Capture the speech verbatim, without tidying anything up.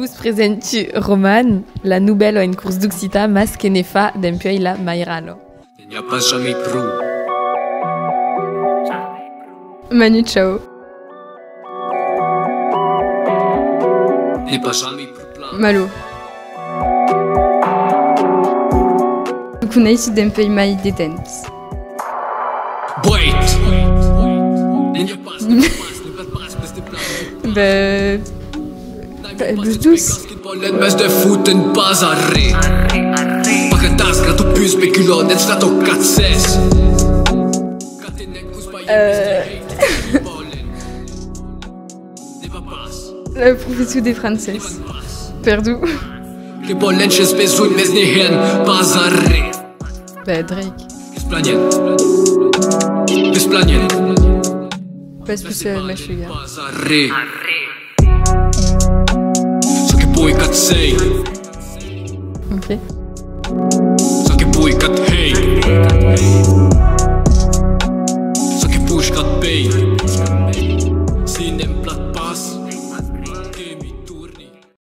Vos presenti Roman, la novèla en cors d'occitan, mas que ne fa dempuèi la mairala. N'i a pas jamei pro. Manu Chao. N'es pas jamei pro plan. Malo. Lo coneissi dempuèi mai de temps. Wait! N'i a pas, n'i a pas, n'i a pas, n'i a pas, n'i a pas. Be, Los dos. Vòlen mès de foten pas arré. Paga tasca tu pus peculon ets la tocat ses. Euh. Le professor de francés. Perdut. Que vòlen ches besonh mès ne hèn pas arré. Be, Drake. Desplanhèn. Desplanhèn. Pas pus, euh, machuga. Pas arré. Çò que voi qu'at sei. Ok. Çò que voi qu'at hei.